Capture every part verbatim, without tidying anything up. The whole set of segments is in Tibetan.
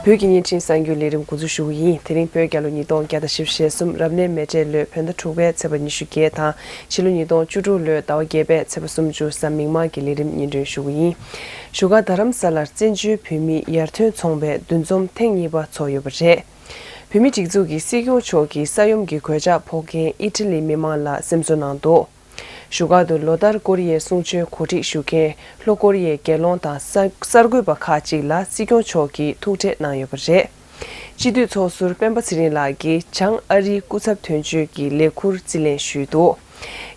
བོད་ཀྱི་བརྙན་འཕྲིན་གསར་འགྱུར་ལས་རིམ་འགོ་འཛུགས་ཞུ་གི་ཡིན། དེ་རིང་བོད་རྒྱལ་ལོ་ཉིས་སྟོང་བརྒྱ་དང་བཞི་བཅུ་ཞེ་གསུམ་རབ་གནས་མེ་སྤྲེལ་ལོའི་བོད་ཟླ་དྲུག་པའི་ཚེས་པ་ཉི་ཤུ་བརྒྱད་དང་ཕྱི་ལོ་ཉིས་སྟོང་བཅུ་དྲུག་ལོའི་ཟླ་བ་བརྒྱད་པའི་ཚེས་པ་སུམ་ཅུ་གཟའ་མིག་དམར་གྱི་ལས་རིམ་སྙན་སྒྲོན་ཞུ་གི་ཡིན། བཞུགས་སྒར་རྡ་རམ་ས་ལར་བཙན་བྱོལ་བོད་མིའི་ཡར་ཐོན་ཚོང་པའི་འདུ་འཛོམས་ཐེངས་གཉིས་པ་ཚོགས་ཡོད་པ་རེད། བོད་མིའི་སྒྲིག་འཛུགས་ཀྱིས་སྲིད་སྐྱོང་མཆོག་གི་ས་ཡོམ་གྱི་གོད་ཆག་ཕོག་མཁན་ཨི་ཊ་ལིའི་མི་མང་ལ་སེམས་གསོ་གནང་འདུག་བཞུགས་སྒར་དུ་ལོ་ལྟར་ཀོ་རི་ཡའི་གསུང་ཆོས་གོ་སྒྲིག་ཞུ་མཁན་ལྷོ་ཀོ་རི་ཡའི་རྒྱལ་ཡོངས་དང་གསར་གསར་འགོད་པ་ཁག་ཅིག་ལ་སྲིད་སྐྱོང་མཆོག་གིས་ཐུག་འཕྲད་གནང་ཡོད་པ་རེད། སྤྱི་འཐུས་ཚོགས་ཟུར་སྤེན་པ་ཚེ་རིང་ལགས་ཀྱིས་བྱང་ཨ་རིའི་སྐུ་ཚབ་དོན་གཅོད་ཀྱི་ལས་ཁུར་རྩིས་ལེན་ཞུས་འདུག་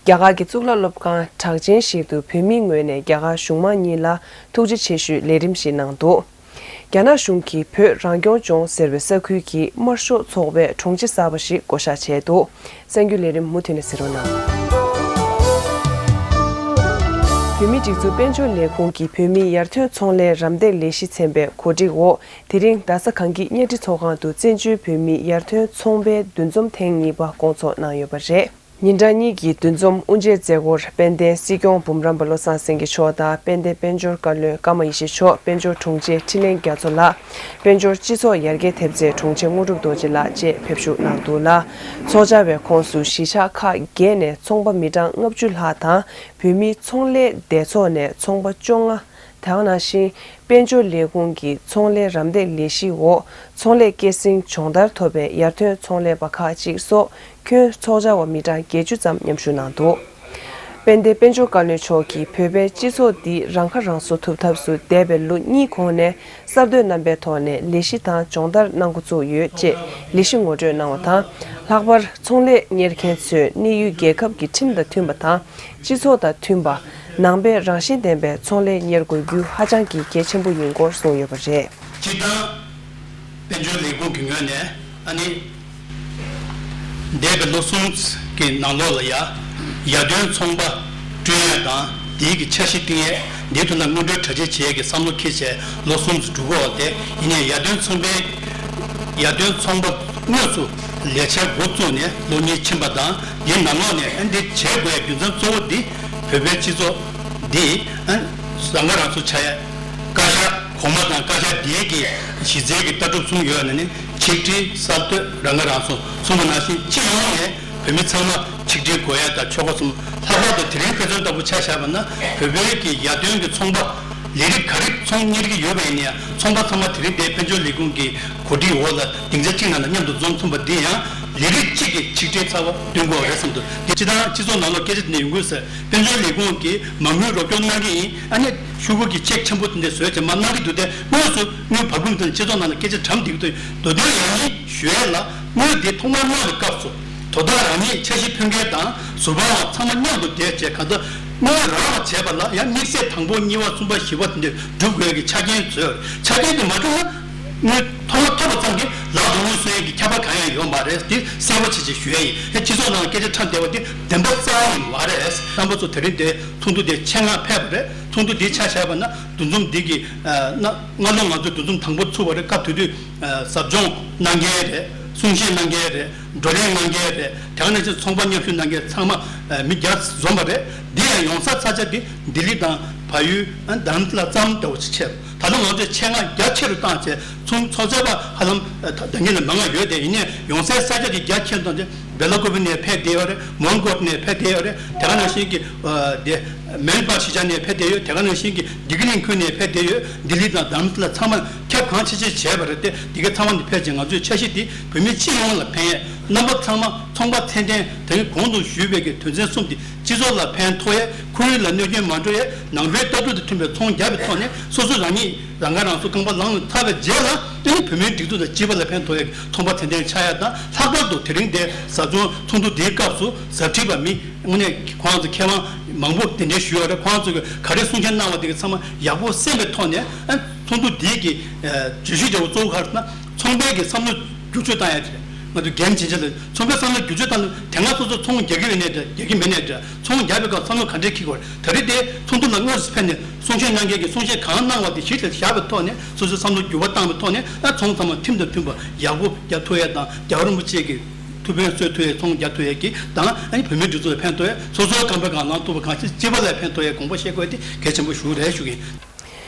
རྒྱ་གར་གྱི་གཙུག་ལག་སློབ་ཁང་གྲགས་ཅན་ཞིག་ཏུ་བོད་མིའི་ངོས་ནས་རྒྱ་གར་གཞུང་མང་གཉིས་ལ་ཐུགས་རྗེ་ཆེ་ཞུའི་ལས་རིམ་ཞིག་གནང་འདུག་རྒྱ་ནག་གཞུང་གིས་བོད་རང་སྐྱོང་ལྗོངས་ཟེར་བའི་ས་ཁུལ་གྱི་དམར་ཤོག་ཚོགས་པའི་དྲུང་ཆེ་གསར་པ་ཞིག་བསྐོ་གཞག་བྱས་འདུག་གསར་འགྱུར་ལས་རིམ་མུ་མཐུད་ནས་གསན་རོགས་གནང་། བོད་མིའི་སྒྲིག་འཛུགས་དཔལ་འབྱོར་ལས་ཁུངས་ཀྱིས་བོད་མིའི་ཡར་ཐོན་ཚོང་ལས་རམ་འདེགས་ལས་གཞི་ཚན་པའི་གོ་སྒྲིག་འོག་དེ་རིང་རྡ་ས་གངས་སྐྱིད་གཉའ་ཁྲི་ཚོགས་ཁང་དུ་བཙན་བྱོལ་བོད་མིའི་ཡར་ཐོན་ཚོང་པའི་འདུ་འཛོམས་ཐེངས་གཉིས་པ་བསྐོང་ཚོགས་གནང་ཡོད་པ་རེད། ཉིན་གྲངས་གཉིས་ཀྱི་འདུ་འཛོམས་དབུ་འབྱེད་མཛད་སྒོར་དཔལ་ལྡན་སྲིད་སྐྱོང་འབུམ་རམས་པ་བློ་བཟང་སེང་གེ་མཆོག་དང་དཔལ་ལྡན་དཔལ་འབྱོར་བཀའ་བློན་ཀརྨ་ཡེ་ཤེས་མཆོག་དཔལ་འབྱོར་དྲུང་ཆེ་འཕྲིན་ལས་རྒྱ་མཚོ་ལགས། དཔལ་འབྱོར་སྤྱི་ཚོགས་ཡར་རྒྱས་ཐེབས་རྩའི་དྲུང་ཆེ་དངོས་གྲུབ་རྡོ་རྗེ་ལགས་བཅས་ཕེབས་བཞུགས་གནང་འདུག་ལ། ཚོགས་བཅར་བའི་ཁོངས་སུ་གཞིས་ཆགས་ཁག་བརྒྱད་ནས་ཚོང་པ་མི་གྲངས་ལྔ་བཅུ་ལྷག་དང་བོད་མིའི་ཚོང་ལས་སྡེ་ཚོགས་ནས་ཚོང་པ་བཅོ་ལྔ། དེ་ག་ནང་བཞིན་དཔལ་འབྱོར་ལས་ཁུངས་ཀྱི་ཚོང་ལས་རམ་འདེགས་ལས་གཞིའི་འོག་ཚོང་ལས་སྐྱེད་སྲིང་སྦྱོང་བརྡར་ཐོབ་པའི་ཡར་ཐོན་ཚོང་ལས་པ་ཁག་ཅིག་སོགས་ཁྱོན་ཚོགས་བཅར་བ་མི་གྲངས་བརྒྱད་ཅུ་ཙམ་མཉམ་ཞུགས་གནང་འདུག་དཔལ་ལྡན་དཔལ་འབྱོར་བཀའ་བློན་མཆོག་གིས་བོད་པའི་སྤྱི་ཚོགས་འདི་རང་ཁ་རང་གསོ་ཐུབ་ཐབས་སུ་འདས་པའི་ལོ་གཉིས་གོང་ནས་གསར་གཏོད་རྣམ་པའི་ཐོག་ནས་ལས་གཞི་དང་སྦྱོང་བརྡར་གནང་འགོ་བཙུགས་ཡོད་ཅེས་ལས་གཞི་ངོ་སྤྲོད་གནང་བ་དང་། ལྷག་པར་ཚོང་ལས་གཉེར་མཁན་ཚོས་གནས་ཡུལ་རྒྱལ་ཁབ་ཀྱི་ཁྲིམས་དང་མཐུན་པ་དང་། སྤྱི་ཚོགས་དང་མཐུན་པ། ནང་པའི་རང་བཞིན་ལྡན་པའི་ཚོང་ལས་གཉེར་དགོས་རྒྱུ་ཧ་ཅང་གི་གལ་ཆེན་པོ་ཡིན་སྐོར་གསུངས་ཡོད་པ་རེད། སྤྱིར་བཏང་། དཔལ་འབྱོར་ལས་ཁུངས་ཀྱི་ངོས་ནས་ཨ་ནི། འདས་པའི་ལོ་གསུམ་གྱི་ནང་ལོགས་ལ་ཡ། ཡར་ཐོན་ཚོང་པ་བསྐྲུན་ཡས་དང་དེའི་གི་འཆར་གཞི་བཏིང་ཡས་འདིའི་ཐོག་ན་སྔོན་འགྲོའི་གྲ་སྒྲིག་བྱེད་ཡས་ཀྱི་བསམ་བློ་འཁྱེར་བྱས་ལོ་གསུམ་ཙམ་འགྲོ་གི་ཡོད་དེ་ཡིན་ནའི་ཡར་ཐོན་ཚོང་པའི་ཡར་ཐོན་ཚོང་པ་དངོས་སུ་ལས་འཆར་འགོ་བཙུགས་ནས་ལོ་གཉིས་ཕྱིན་པ་དང་འདིའི་ནང་ལོགས་ནས་ཨ་འདི་བྱེད་དགོས་ཡས་རྒྱུ་མཚན་གཙོ་བོ་འདི་བོད་པའི་སྤྱི་ཚོགས་འདི་ཨ་རང་ཁ་རང་གསོ་ཆགས་ཡས་བཀའ་ཤག་གོང་མ་དང་བཀའ་ཤག་འདིའི་གི་གཞི་རྩའི་གི་ལྟ་གྲུབ་གསུམ་ཡོད་ནི་ནི་ཆིག་སྒྲིལ་གསར་གཏོད་རང་ཁ་རང་གསོ་གསུངས་པ་ནང་བཞིན་སྤྱི་ཡོངས་ནས་བོད་མི་ཚང་མ་ཆིག་སྒྲིལ་དགོས་ཡས་དང་ཆོལ་ཁ་གསུམ་ལྷག་པར་དུ་དེ་རིང་དཔེ་མཚོན་ལྟ་བུ་ཆ་བཞག་པ་ན་བོད་པའི་གི་ཡར་ཐོན་གི་ཚོང་པ་ལས་རིགས་ག་རེ་ཚོང་གཉེར་གི་ཡོད་པ་ཡིན་ན་ཡང་ཚོང་པ་ཚང་མ་དེ་རིང་འདིའི་དཔལ་འབྱོར་ལས་ཁུངས་ཀྱི་གོ་སྒྲིག་འོག་ལ་སྡིངས་ཆ་གཅིག་ནང་ལ་མཉམ་དུ་འཛོམས་ཐུབ་པ་འདི་ཡང་ལས་རིགས་གཅིག་གི་ཆིག་སྒྲིལ་ཚགས་པ་སྟོན་དགོས་པ་རེད་བསམ་འདུག་དེ་སྤྱི་བཏང་སྤྱི་ཚོགས་ནང་ལ་སྐད་ཆ་དེ་འདྲ་ཡོང་གི་ཡོད་ཟེར། དཔལ་འབྱོར་ལས་ཁུངས་ཀྱིས་མ་དངུལ་རོགས་སྐྱོར་གནང་གི་ཡིན། ཨ་ནི་ཤོག་གུ་གི་ཅེག་ཆེན་པོ་དེ་འདྲ་བཟོས་བྱས་མར་གནང་གི་འདུག་སྟེ་དངོས་སུ་དངུལ་བབས་ཀྱི་མི་དེ་ལ་སྤྱི་ཚོགས་ནང་ལ་སྐད་ཆ་གྲམ་བསྡད་ཀྱི་འདུག་དོ་དོན་ཡང་ནི་ཞུ་ཡས་ལ་དངུལ་དེ་ཐོག་མར་གནང་བའི་སྐབས་སུ་དོ་བདག་རང་ཉིད་འཆར་གཞི་ཕུལ་མཁན་དང་ཟུར་པ་བ་ཚང་མ་མཉམ་དུ་བསྡད་བྱས་གང་ལྟར་དངུལ་རག་པ་བྱས་པ་ལ་ཡང་དམིགས་བསལ་དང་པོ་གཉིས་པ་གསུམ་པ་བཞི་པ་དེ་འདྲ་སྒྲུབ་དགོས་ཀྱི་ཆ་རྐྱེན་བཟོས། ཆ་རྐྱེན་དེ་མ་གྲུབ་ན། དངུལ་ཐོག་མ་ཐོབ་པ་ཙམ་གྱིས་ལག་ཏུ་དངུལ་སོན་ཡས་ཀྱི་ཁྱབ་པ་གང་ཡང་ཡོད་མ་རེད། དེ་གསལ་པོ་བྱས་བྱས་ཞུ་ཡས་ཡིན། ཨེ་སྤྱི་ཚོགས་ནང་ལ་སྐད་ཆ་ཁྲ་བསྡད་པ་དེ་བདེན་པ་རྩ་བ་ནས་མ་རེད། རྣམ་པ་ཚོ་དེ་རིང་འདིར་ཚོགས་འདུ་དེ་ཆེད་མངགས་ཕེབས་པ་རེད། ཚོགས་འདུ་འདི་ཆ་བཞག་པ་ན་འདུ་འཛོམས་འདི་གི་ཨ་སྔ་ལོ་ང་ཚོའི་འདུ་འཛོམས་དང་པོ་ཚུགས་པ་རེད། སྐབས་དེ་དུས་ཨ་ཟབ་སྦྱོང་གནང་མཁན་རེད། གསུང་བཤད་གནང་མཁན་རེད། བགྲོ་གླེང་གནང་མཁན་རེད། དེ་ག་ནང་བཞིན་ཚོང་པ་མཉམ་ཞུགས་གནང་མཁན་ཚང་མ་ཨ་མི་བརྒྱ་འཛོམས་པ་རེད། འདི་ཡང་ཡོང་ས་ས་ཆ་འདི་ལྡི་ལི་དང་བལ་ཡུལ་ཨ་རྡ་རམ་ས་ལ་ཙམ་ལྟ་བུ་ཞིག་ཆགས། ད་ལྟ་ང་ཚོས་ཆེད་མངགས་རྒྱ་ཆེ་རུ་བཏང་བྱས་ཚོང་ཚོགས་ཚད་པ་ཧ་ལམ་ད་ཉིད་ལ་མང་བ་ཡོད་དེ་ཡིན་ནའི་ཡོང་སའི་ས་ཆ་གི་རྒྱ་ཆེ་རུ་བཏང་སྟེ་བེ་ལ་ཀོ་བི་ནས་ཕེབས་བསྡད་ཡོད་རེད། མོན་གྷོ་ནས་ཕེབས་བསྡད་ཡོད་རེད། དེ་ག་ནང་བཞིན་གྱི་དེ་མེལ་བྷོན་གཞིས་ཆགས་ནས་ཕེབས་བསྡད་ཡོད། དེ་ག་ནང་བཞིན་གྱི་ལྡི་ལི་ཁུལ་ནས་ཕེབས་བསྡད་ཡོད། ལྡི་ལི་དང་རྡ་རམ་ས་ལ་ཚང་མ་ཁྱབ་གང་ཆེ་ཆེ་བྱས་པ་རེད་དེ། འདི་ག་ཚང་མ་ནས་ཕེབས་བྱས་ང་ཚོའི་འཆར་གཞི་འདི་བོད་མི་སྤྱི་ཡོངས་ལ་ཕན་ཡས། རྣམ་པ་ཚང་མ་ཚོང་པ་ཚད་ལྡན་དེ་རིང་གོང་དུ་ཞུས་པའི་གི་དོན་ཚན་གསུམ་འདི་སྤྱི་ཚོགས་ལ་ཕན་ཐོགས་ཡས། ཁོར་ཡུག་ལ་གནོད་སྐྱོན་མ་འགྲོ་ཡས། ནང་པའི་ལྟ་གྲུབ་དང་མཐུན་པའི་ཚོང་རྒྱག་པའི་ཐོག་ནས་སོ་སོ་རང་ཉིད་རང་ཁ་རང་གསོ་རྐང་པ་ལངས་ནས་ཚར་བའི་རྗེས་ལ་ཨ་ནི་བོད་མིའི་སྒྲིག་འཛུགས་དང་སྤྱི་པ་ལ་ཕན་ཐོགས་ཡས་ཚོང་པ་ཚད་ལྡན་ཆགས་ཡས་དང་། ལྷག་པར་དུ་དེ་རིང་འདིར་ཟབ་སྦྱོང་ཚོགས་འདུ་འདིའི་སྐབས་སུ་ཟབ་ཁྲིད་པ་མི་དངོས་གནས་ཁོང་ཚོ་མཁས་དབང་མང་པོ་གདན་འདྲེན་ཞུས་ཡོད་རེད། ཁོང་ཚོས་ག་རེ་གསུང་བཤད་གནང་བ་དེ་ག་ཚང་མ་ཡག་པོ་གསན་པའི་ཐོག་ནས་ཨ་ཚོགས་འདུ་འདིའི་གི་བརྗོད་གཞི་འདྲ་བོ་གཙོ་བོ་ག་རེ་ཟེར་ན་ཚོང་པའི་གི་བསམ་བློ་བསྒྱུར་བཅོས་བཏང་ཡ་དེ་རེད། ང་ཚོ་འགན་ཇེ་ཆེ་ལ་ཚོང་པའི་བསམ་བློ་བསྒྱུར་བཅོས་བཏང་ན་དེ་སྔ་སོ་སོ་ཚོང་རྒྱག་གི་ཡོད་ནའི་འདྲ་རྒྱག་གི་མེད་ནའི་འདྲ་ཚོང་རྒྱག་པའི་སྐབས་བསམ་བློ་ག་འདྲས་འཁྱེར་དགོས་རེད། ད་རེས་དེ་ཚོགས་འདུ་ལ་དངོས་སུ་ཕེབས་ནས་གསུང་བཤད་གནང་མཁན་གྱིས་གསུང་བཤད་གང་གནང་བ་དེ་གཞི་ལ་བཞག་པའི་ཐོག་ནས་སོ་སོའི་བསམ་བློ་འགྱུར་བ་བཏང་བའི་ཐོག་ནས་ཨ་ཚོང་ཚང་མ་ཁྲིམས་དང་མཐུན་པ་ཡག་པོ་རྒྱག་ཐུབ་ཡས་དང་རྒྱལ་བ་རིན་པོ་ཆེ་གི་ཐུགས་ཕན་གསོས་ཐུབ་ཡས་ཚོང་རྒྱག་ཐུབ་ཡས་ཀྱི་དང་ཨ་ནི་བོད་མིའི་སྒྲིག་འཛུགས་ལ་ཕན་ཐོགས་ཡས། སོ་སོའི་རྐང་པའི་སྒང་ལངས་ཐུབ་པ་གང་ཅི་སྤྱི་པ་ལ་ཕན་ཐོགས་ཡས་དགོངས་པ་བཞེས་དགོས་དེ་གལ་ཆེན་པོ་ཞིག་རེད་ཞུ་གི་ཡིན།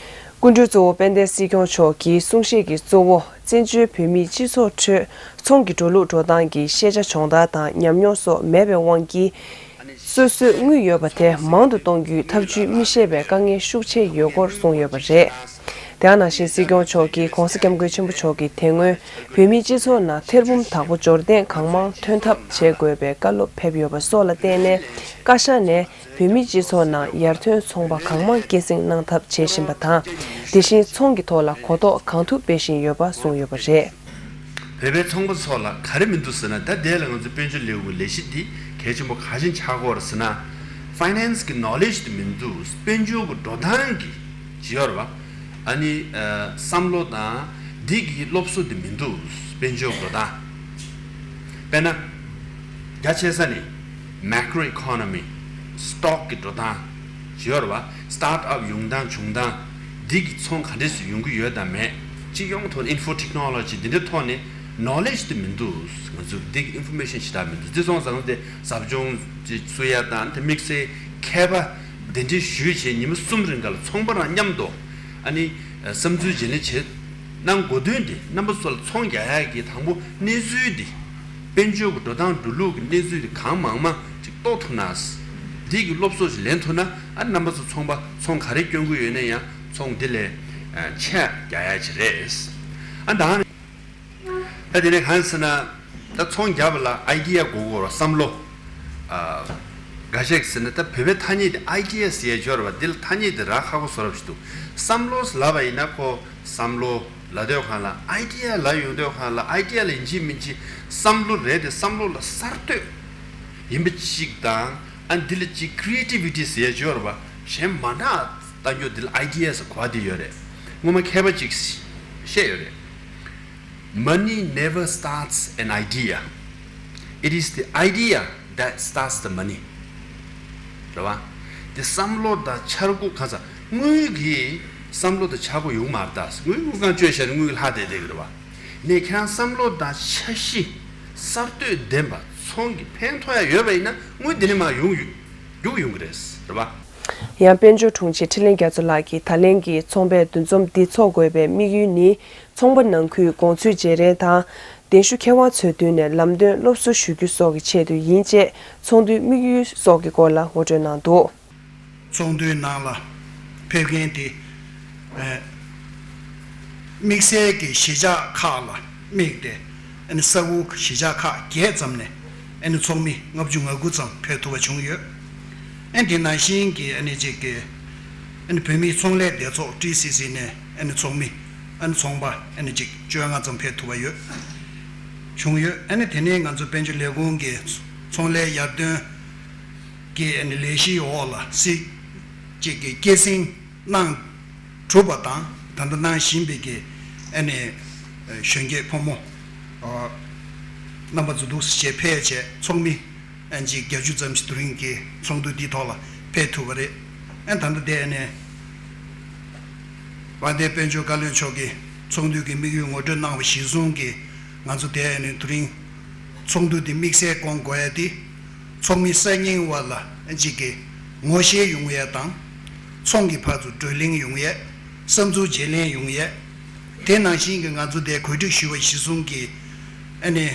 སྐུ་མགྲོན་གཙོ་བོ་དཔལ་ལྡན་སྲིད་སྐྱོང་མཆོག་གིས་གསུང་བཤད་ཀྱི་གཙོ་བོ་ བཙན་བྱོལ་བོད་མིའི་སྤྱི་ཚོགས་ཁྲོད་ཚོང་གི་འགྲོ་ལུགས་འགྲོ་སྟངས་ཀྱི་ཤེས་བྱ་སྦྱོང་བརྡར་དང་ཉམས་མྱོང་སོགས་མེད་པའི་དབང་གིས། སོ་སོས་དངུལ་ཡོད་པ་དེ་མང་དུ་གཏོང་རྒྱུའི་ཐབས་ཇུས་མི་ཤེས་པའི་དཀའ་ངལ་ཤུགས་ཆེ་ཡོད་སྐོར་གསུངས་ཡོད་པ་རེད། དེ་ནང་བཞིན་སྲིད་སྐྱོང་མཆོག་གིས་༧གོང་ས་༧སྐྱབས་མགོན་ཆེན་པོ་མཆོག་གིས་དེ་སྔོན་བོད་མིའི་སྤྱི་ཚོགས་ནང་ཐེར་འབུམ་དྭགས་པོ་འབྱོར་ལྡན་གང་མང་ཐོན་ཐབས་བྱེད་དགོས་པའི་བཀའ་སློབ་ཕེབས་ཡོད་པ་སོགས་ལ་བརྟེན་ནས། བཀའ་ཤག་ནས་བོད་མིའི་སྤྱི་ཚོགས་ནང་ཡར་ཐོན་ཚོང་པ་གང་མང་སྐྱེད་སྲིང་གནང་ཐབས་བྱེད་བཞིན་པ་དང་། དེ་བཞིན་ཚོང་གི་ཐོག་ལ་གོ་རྟོགས་གང་ཐུབ་སྤེལ་བཞིན་ཡོད་པ་གསུངས་ཡོད་པ་རེད། བོད་པའི་ཚོང་པ་ཚོ་ལ་ག་རེ་མི་འདུག་ཟེར་ན། ད་དེ་ལ་ང་ཚོ་དཔལ་འབྱོར་ལས་ཁུངས་ལས་གཞི་འདི་གལ་ཆེན་པོ་ག་ཞིག་ཆགས་ཀྱི་ཡོད་རེད་ཟེར་ན། ཕའི་ནན་སི་གི་ནོ་ལེཇ་དེ་མི་འདུག་དཔལ་འབྱོར་གྱི་འགྲོ་སྟངས་ཀྱི་ཅི་ཡོད་རེད་བ། ཨ་ནི་ཨ་བསམ་བློ་དང་འདི་གི་སློབ་གསོ་དེ་མི་འདུག་དཔལ་འབྱོར་འགྲོ་སྟངས། དཔེར་ན། རྒྱ་ཆེ་ས་ནས་མེ་ཀྲོ་ཨི་ཀོ་ནོ་མི། སི་ཊོག་གི་འགྲོ་སྟངས་ཅི་ཡོད་རེད་བ། སི་ཊར་ཊི་ཨབ་ཡོང་སྟངས་བྱུང་སྟངས། འདི་གི་ཚོང་ག་འདྲས་སུ་ཡོང་གི་ཡོད་དམ་མེད། སྤྱི་ཡོངས་ཐོག་ཨིན་ཕོ་ཊེག་ནོ་ལོ་ཇི་འདི་འདྲའི་ཐོག་ནས་ནོ་ལེཇ་དེ་མི་འདུག་ང་ཚོ་འདི་གི་ཨིན་ཕོར་མེ་ཤན་ཞེ་དྲག་མི་འདུག་བརྩི་སྲུང་ཟེར་ན་དེ་ཟབ་སྦྱོང་ཅིག་སུ་ཡ་དང་དེ་དམིགས་བསལ་མཁས་པ་གདན་འདྲེན་ཞུས་བྱས་ཉི་མ་གསུམ་རིང་ག་ལ་ཚོང་པ་རང་མཉམ་དུ་ཨ་ནི་བསམ་ཚུལ་བརྗེ་ལེན་བྱེད་གནང་དགོས་དོན་དེ་རྣམ་པ་ཚོ་ལ་ཚོང་རྒྱག་ཡག་གི་དང་པོ་གནས་ཚུལ་དེ། དཔལ་འབྱོར་གྱི་འགྲོ་སྟངས་འགྲོ་ལུགས་ཀྱི་གནས་ཚུལ་དེ་གང་མང་མང་ཅིག་རྟོགས་ཐུབ་ན། འདི་གི་སློབ་གསོ་ཞིག་ལེན་ཐུབ་ན། ཨ་རྣམ་པ་ཚོ་ཚོང་པ་ཚོང་ག་རེ་སྐྱོན་གྱི་ཡོད་ན་ཡང་ཚོང་འདི་ལས་ཆད་རྒྱག་ཡ་ཅིག་རེད། ཨ་ད་ད་དེ་ནས་གང་ཟེར་ན། ད་ཚོང་རྒྱག་པ་ལ་ཨའི་ཌི་ཡ་དགོས་ཀྱི་ཡོད་རེད་བསམ་བློ། ཨ་འགའ་ཤས་ཟེར་ན་ད་བོད་པའི་ཐ་སྙད་དེ་ཨའི་ཌི་ཡ་ཟེར་ཡ་ཅིག་ཡོད་རེད་བ། འདི་ལ་ཐ་སྙད་དེ་རག་ཁག་པོ་བཟོ་འདྲ་ཞིག་འདུག་བསམ་བློ་ལབ་པ་ཡིན་ན་ཁོ་བསམ་བློ་ལབ་དུས་སྒང་ལ་ཨའི་ཌི་ཡ་ལབ་ཡོང་དུས་སྒང་ལ་ཨའི་ཌི་ཡ་ལ་ཡིན་གཅིག་མིན་གཅིག་བསམ་བློ་རེད་དེ། བསམ་བློ་ལ་གསར་གཏོད་ཡིན་པ་གཅིག་དང་། ཨ་འདི་ལ་གཅིག་ཀི་རི་ཨེ་ཊི་བི་ཊི་ཟེར་ཡ་ཅིག་ཡོད་རེད་བ། གཞན་མ་འདྲ་ལྟ་རྒྱུ་འདི་ལ་ཨའི་ཌི་ཡ་ཟེར་གོ་བ་འདི་ཡོད་རེད། སྔོན་མ་མཁས་པ་གཅིག་བཤད་ཡོད་རེད། Money never starts an idea. It is the idea that starts the money. རེད་བ། དེ་བསམ་བློ་དང་འཆར་སྒོ་གང་ཟག་དངུལ་གྱིས་བསམ་བློ་དང་འཆར་སྒོ་ཡོང་མ་རེད་ད། དངུལ་དངུལ་ཁང་བཅོལ་བཞག་ནས་དངུལ་ལྷག་བསྡད་བསྡད་ཀྱི་རེད་བ། ནས་ཁྱེད་རང་བསམ་བློ་དང་འཆར་གཞི་གསར་གཏོད་ལྡན་པ་ཚོང་གི་ཕན་ཐོགས་ཡ་ཡོད་པ་ཡིན་ན་དངུལ་འདི་ནས་མར་ཡོང་ཡོད་རྒྱུག་ཡོང་གི་རེད། རེད་བ། ཡང་དཔལ་འབྱོར་དྲུང་ཆེ་འཕྲིན་ལས་རྒྱ་མཚོ་ལགས་ཀྱིས་ད་ལན་གྱི་ཚོང་པའི་འདུ་འཛོམས་འདི་འཚོགས་དགོས་པའི་དམིགས་ཡུལ་ནི། ཚོང་པ་ནང་ཁུལ་གོང་ཚད་བརྗེ་རེས་དང་། གདན་ཞུ་མཁས་དབང་ཚོའི་མདུན་ནས་ལམ་སྟོན་སློབ་གསོ་ཞུ་རྒྱུ་སོགས་ཀྱི་ཆེད་དུ་ཡིན་ཅེས་ཚོགས་འདུའི་དམིགས་ཡུལ་སོགས་ཀྱི་སྐོར་ལ་ངོ་སྤྲོད་གནང་འདུག་ཚོགས་འདུའི་ནང་ལ་ཕེབས་མཁན་དེ། དམིགས་བསལ་གྱི་གཞིས་ཆགས་ཁག་ལ་དམིགས་ཏེ། ཨ་ནི་ས་ཁུལ་གྱི་གཞིས་ཆགས་ཁག་བརྒྱད་ཙམ་ནས་ཨ་ནི་ཚོགས་མི་ལྔ་བཅུ་ང་དགུ་ཙམ་ཕེབས་ཐུབ་པ་བྱུང་ཡོད། ཨ་ནི་དེ་ནང་བཞིན་གྱི་ཨ་ནི་གཅིག་གི་ཨ་ནི་བོད་མིའི་ཚོང་ལས་སྡེ་ཚོགས་ཊི་སི་སི་ནས་ཨ་ནི་ཚོགས་མི་ཨ་ནི་ཚོང་པ་ཨ་ནི་གཅིག་བཅོ་ལྔ་ཙམ་ཕེབས་ཐུབ་པ་ཡོད། བྱུང་ཡོད། ཨ་ནི་དེ་ནས་ང་ཚོ་དཔལ་འབྱོར་ལས་ཁུངས་ཀྱི་ཚོང་ལས་ཡར་ཐོན་གྱི་ཨ་ནི་ལས་གཞིའི་འོག་ལ་སྲིད་ཅིག་གི་སྐྱེད་སྲིང་གནང་གྲུབ་པ་དང་ད་ལྟ་གནང་བཞིན་པའི་གི་ཨ་ནི་གཞོན་སྐྱེས་ཕོ་མོ་རྣམ་པ་ཚོ་འདུག་སེ་བྱས་ཕེབས་བྱས་ཚོགས་མི་ཨ་ནི་ཅིག་བརྒྱད་ཅུ་ཙམ་ཞིག་དེ་རིང་གི་ཚོགས་འདུ་འདིའི་ཐོག་ལ་ཕེབས་ཐུབ་པ་རེད། ཨ་ནི་ད་ལྟ་དེ་ཨ་ནི་དབང་ལྡན་དཔལ་འབྱོར་བཀའ་བློན་མཆོག་གིས་ཚོགས་འདུ་གི་དམིགས་ཡུལ་ངོ་སྤྲོད་གནང་བ་གཞིར་བཟུང་གིས་ང་ཚོ་དེ་ཨ་ནི་དེ་རིང་ཚོགས་འདུ་འདི་དམིགས་བསལ་སྐོང་དགོས་ཡ་དེ། ཚོགས་མི་གསར་རྙིང་བ་ལ་གཅིག་གི་ངོ་ཤེས་ཡོང་ཡ་དང་། ཚོང་གི་ཕར་ཚུར་བགྲོ་གླེང་ཡོང་ཡ། བསམ་ཚུལ་བརྗེ་ལེན་ཡོང་ཡ། དེ་ནང་བཞིན་གྱི་ང་ཚོ་དེ་གོ་སྒྲིག་ཞུས་པ་གཞིར་བཟུང་གི་ཨ་ནི་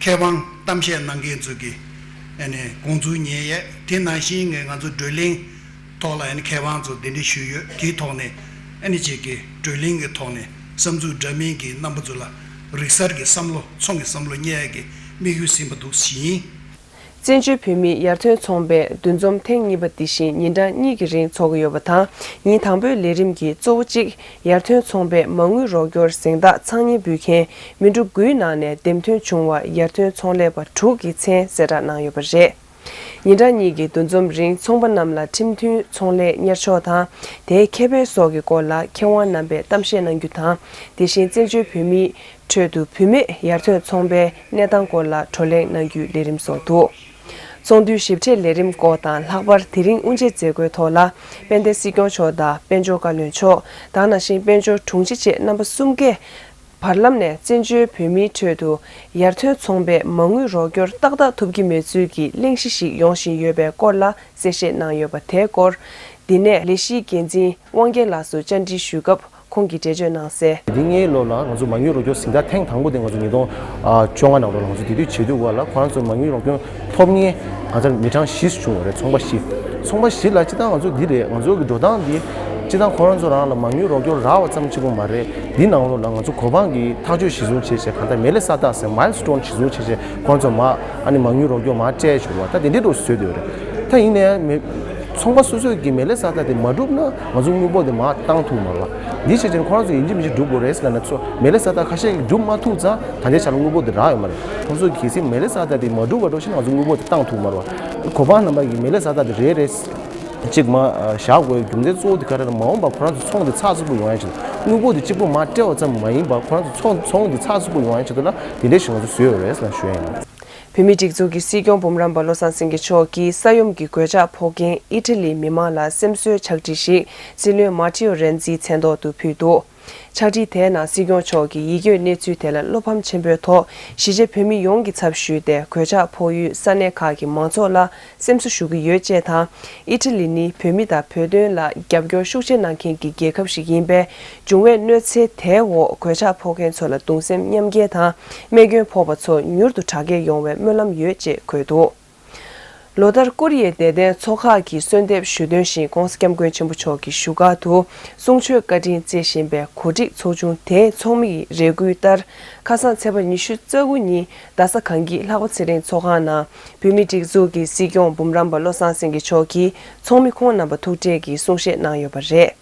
མཁས་དབང་གཏམ་བཤད་གནང་མཁན་ཚོ་གི་ཨ་ནི་དགོངས་ཚུལ་ཉན་ཡ། དེ་ནང་བཞིན་གྱི་ང་ཚོ་བགྲོ་གླེང་ཐོག་ལ་ཨ་ནི་མཁས་དབང་ཚོ་གདན་འདྲེན་ཞུས་ཡོད། དེའི་ཐོག་ནས་ཨ་ནི་གཅིག་གི་བགྲོ་གླེང་གི་ཐོག་ནས་བསམ་ཚུལ་འདྲ་མིན་གྱི་རྣམ་པ་ཚོ་ལ་རིག་གསར་གྱི་བསམ་བློ་ཚོང་གི་བསམ་བློ་རྙེད་ཡ་གི་དམིགས་ཡུལ་ཟིན་པ་འདུག་ཟིན། བཙན་བྱོལ་བོད་མིའི་ཡར་ཐོན་ཚོང་པའི་འདུ་འཛོམས་ཐེངས་གཉིས་པ་འདི་བཞིན་ཉིན་གྲངས་གཉིས་ཀྱི་རིང་འཚོགས་ཀྱི་ཡོད་པ་དང་། ཉིན་དང་པོའི་ལས་རིམ་གྱི་གཙོ་བོ་གཅིག་ཡར་ཐོན་ཚོང་པའི་མ་དངུལ་རོགས་སྐྱོར་གཟེངས་རྟགས་འཚང་སྙན་འབུལ་མཁན་མི་འགྲོ་དགུའི་ནང་ནས་འདེམས་ཐོན་བྱུང་བར་ཡར་ཐོན་ཚོང་ལས་པ་དྲུག་གི་མཚན་གསལ་བསྒྲགས་གནང་ཡོད་པ་རེད། ཉིན་གྲངས་གཉིས་ཀྱི་འདུ་འཛོམས་རིང་ཚོང་པ་རྣམས་ལ་ཁྲིམས་མཐུན་ཚོང་ལས་གཉེར་ཕྱོགས་དང་། དེའི་ཁེ་ཕན་སོགས་ཀྱི་སྐོར་ལ་མཁས་དབང་རྣམ་པས་གཏམ་བཤད་གནང་རྒྱུ་དང་། དེ་བཞིན་བཙན་བྱོལ་བོད་མིའི་ཁྲོད་དུ་བུད་མེད་ཡར་ཐོན་ཚོང་པའི་གནས་སྟངས་སྐོར་ལ་བགྲོ་གླེང་གནང་རྒྱུའི་ལས་རིམ་སོགས་འདུག་ཚོགས་འདུའི་ཞིབ་ཕྲའི་ལས་རིམ་སྐོར་དང་། ལྷག་པར་དེ་རིང་དབུ་འབྱེད་མཛད་སྒོའི་ཐོག་ལ་དཔལ་ལྡན་སྲིད་སྐྱོང་མཆོག་དང་དཔལ་འབྱོར་བཀའ་བློན་མཆོག་དེ་ནང་བཞིན་དཔལ་འབྱོར་དྲུང་ཆེ་བཅས་རྣམ་པ་གསུམ་ཀས། བར་ལམ་ནས་བཙན་བྱོལ་བོད་མིའི་ཁྲོད་དུ་ཡར་ཐོན་ཚོང་པས་མ་དངུལ་རོགས་སྐྱོར་ཏག་ཏག་ཐོབ་ཀྱི་མེད་ཚུལ་གྱི་གླེང་གཞི་ཞིག་ཡོང་བཞིན་ཡོད་པའི་སྐོར་ལ་གསལ་བཤད་གནང་ཡོད་པ་དེའི་སྐོར། འདི་ནས་ལས་གཞིའི་འགན་འཛིན་དབང་རྒྱལ་ལགས་སུ་བཅར་འདྲི་ཞུས་སྐབས། ཁོང་གིས་འགྲེལ་བརྗོད་གནང་གསལ། འདི་སྔའི་ལོ་ལ་ང་ཚོ་མ་དངུལ་རོགས་སྐྱོར་གཟེངས་རྟགས་ཐེངས་དང་པོ་དེ་ང་ཚོ་ཉིས་སྟོང་བཅོ་ལྔ་ནང་ལོ་ལ་ང་ཚོ་དེ་དུས་བྱེད་དུས་བར་ལ་ཁོ་རང་ཚོ་མ་དངུལ་རོགས་སྐྱོར་ཐོབ་མཁན་ང་ཚོར་མི་གྲངས་བཞི་བྱུང་བ་རེད། ཚོང་པ་བཞི། ཚོང་པ་བཞི་ལ་སྤྱིར་བཏང་ང་ཚོ་འདི་རེད། ང་ཚོ་གི་འགྲོ་སྟངས་འདི་སྤྱིར་བཏང་ཁོ་རང་ཚོ་རང་ལ་མ་དངུལ་རོགས་སྐྱོར་རག་པ་ཙམ་གཅིག་པོ་མ་རེད། འདི་ནང་ལོ་ལ་ང་ཚོ་གོ་འཕང་གི་ཐག་གཅོད་གཞི་བཟུང་བྱས་བྱས་གང་ལྟར་མེ་ལེ་ས་ཐག་ཟེར་མའིལ་སི་ཊོན་གཞི་བཟུང་བྱས་བྱས་ཁོ་རང་ཚོ་མ་ཨ་ནི་མ་དངུལ་རོགས་སྐྱོར་མ་སྤྲད་བྱུང་བ་ད་དེ་འདྲའི་འགྲོ་བཟོས་བསྡད་ཡོད་རེད། ད་ཡིན་ནའི་མེ་ཚོང་པ་སོ་སོས་ཀྱི་མེ་ལེ་ས་ཐག་དེ་མ་འགྲུབ་ན་ང་ཚོ་དངུལ་འབོར་དེ་མར་བཏང་ཐུབ་མ་རེད་བ། འདི་བྱས་ཙང་ཁོ་རང་ཚོ་ཡིན་གཅིག་མིན་གཅིག་འགྲུབ་དགོས་རེད་ཟེར་ལབ་ན་ཚོ་མེ་ལེ་ས་ཐག་ཁ་ཤས་ཀྱིས་འགྲུབ་མ་ཐུབ་ཙང་ད་ལྟའི་ཆ་ལ་དངུལ་འབོར་དེ་རག་ཡོད་མ་རེད། ཁོང་ཚོ་གལ་སྲིད་མེ་ལེ་ས་ཐག་དེ་མ་འགྲུབ་པ་འགྲོ་ཕྱིན་ང་ཚོ་དངུལ་འབོར་དེ་བཏང་ཐུབ་མ་རེད་བ། གོ་འཕང་རྣམ་པ་གིས་མེ་ལེ་ས་ཐག་དེ་རེད་རེད་གཅིག་མ་བཞག་དགོས་རྒྱུ་མཚན་གཙོ་བོ་དེ་ག་རེ་རེད། མ་འོངས་པ་ཁོ་རང་ཚོ་ཚོང་དེ་ཚགས་ཚུད་པོ་ཡོང་ཡ་ཆེད་དུ་དངུལ་འབོར་དེ་གཅིག་པོ་མར་སྤྲད་པ་ཙམ་མ་ཡིན་པར་ཁོ་རང་ཚོ་ཚོང་ཚོང་དེ་ཚགས་ཚུད་པོ་ཡོང་ཡ་ཆེད་དུ་ལ་དེ་འདྲ་ཞིག་ང་ཚོ་བཟོས་ཡོད་རེད་ཟེར་ནས་ཞུ་ཡ་ཡིན། བོད་མིའི་སྒྲིག་འཛུགས་ཀྱི་སྲིད་སྐྱོང་འབུམ་རམས་པ་བློ་བཟང་སེང་གེ་མཆོག་གིས་ས་ཡོམ་གྱི་གོད་ཆག་ཕོག་མཁན་ཨི་ཊ་ལིའི་མི་མང་ལ་སེམས་གསོའི་ཕྱག་བྲིས་ཤིག་སྲིད་བློན་མཱ་ཏེའོ་རེན་ཛིའི་མཚན་ཐོག་ཏུ་ཕུལ་འདུག་ཕྱག་བྲིས་དེའི་ནང་སྲིད་སྐྱོང་མཆོག་གིས་ཡིད་སྐྱོའི་གནས་ཚུལ་དེ་ལ་བློ་ཕམ་ཆེན་པོའི་ཐོག་གཞིས་བྱེས་བོད་མི་ཡོངས་ཀྱི་ཚབ་ཞུས་ཏེ་གོད་ཆག་ཕོག་ཡུལ་ས་གནས་ཁག་གི་མང་ཚོགས་ལ་སེམས་གསོ་ཞུ་གི་ཡོད་ཅེས་དང་། ཨི་ཊ་ལི་ནི་བོད་མི་དང་བོད་དོན་ལ་རྒྱབ་སྐྱོར་ཤུགས་ཆེ་གནང་མཁན་གྱི་རྒྱལ་ཁབ་ཞིག་ཡིན་པས། འབྱུང་བའི་གནོད་འཚེ་དེའི་འོག་གོད་ཆག་ཕོག་མཁན་ཚོ་ལ་གདུང་སེམས་མཉམ་སྐྱེད་དང་རྨས་སྐྱོན་ཕོག་པ་ཚོ་མྱུར་དུ་དྲག་སྐྱེད་ཡོང་བའི་སྨོན་ལམ་ཡོད་ཅེས་འཁོད་འདུག་ལོ་ལྟར་ཀོ་རི་ཡའི་དད་ལྡན་ཚོགས་ཁག་གིས་གསོལ་འདེབས་ཞུ་དོན་བཞིན་༸གོང་ས་༸སྐྱབས་མགོན་ཆེན་པོ་མཆོག་གི་བཞུགས་སྒར་དུ་གསུང་ཆོས་བཀའ་དྲིན་བསྩལ་བཞིན་པའི་གོ་སྒྲིག་ཚོགས་ཆུང་དེའི་ཚོགས་མི་ཡི་རེ་སྐུལ་ལྟར། ཁ་སང་ཚེས་པ་ཉི་ཤུ་རྩ་དགུ་ཉིན་རྡ་ས་གངས་སྐྱིད་ལྷག་པ་ཚེ་རིང་ཚོགས་ཁང་ནང་བོད་མིའི་སྒྲིག་འཛུགས་ཀྱི་སྲིད་སྐྱོང་འབུམ་རམས་པ་བློ་བཟང་སེང་གེ་མཆོག་གིས་ཚོགས་མི་ཁོང་རྣམ་པ་ཐུག་འཕྲད་ཀྱིས་གསུང་བཤད་གནང་ཡོད་པ་རེད།